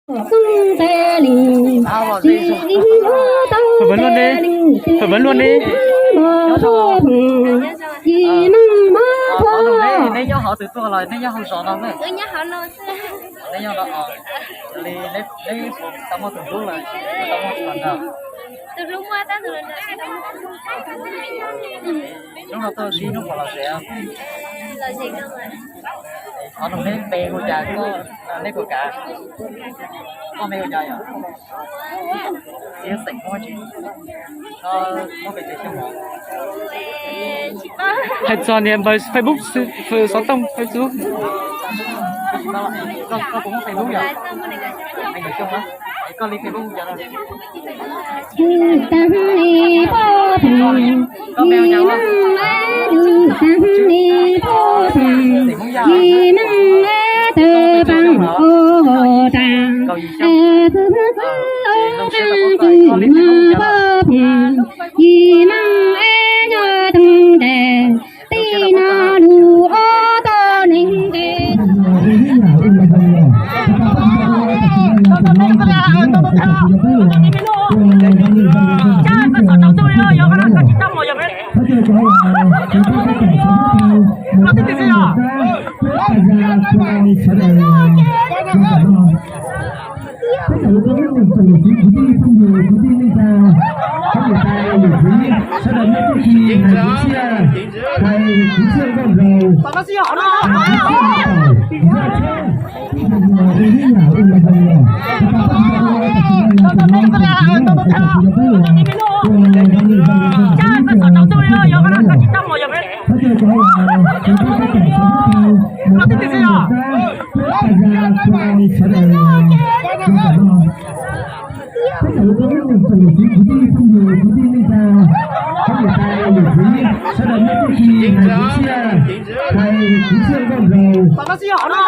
Phỏng vấn luôn đi. Phỏng vấn luôn đi. Neb nyob hauv twg tuaj los neb nyob hauv zos no ne? Neb nyob no os. Li neb tau muaj tus hlub lawm, tau muaj tus hluas nraug? Hnub no tuaj sib hnub puas lom zem? Qhov no neb npe hu cas, neb puas kav? Koj npe hu cas yom? Txiv xeem Hmoob tsis, muaj pes tsawg xyoo os? Hais txog niam npawb Facebook xov tooj Facebook. Koj puas muaj Facebook yom? Koj li Facebook hu cas? Các cặp đôi có những nụ cười, những chuyến đi không nhiều, chuyến đi nên ta có người ta luyện khí, sau đó những chuyến đi mà cũng chia thầy cũng chia con rồi. Các cặp đôi có những nụ cười, những chuyến đi không nhiều, chuyến đi nên ta có người ta luyện khí, sau đó những chuyến đi mà cũng chia thầy cũng chia con rồi.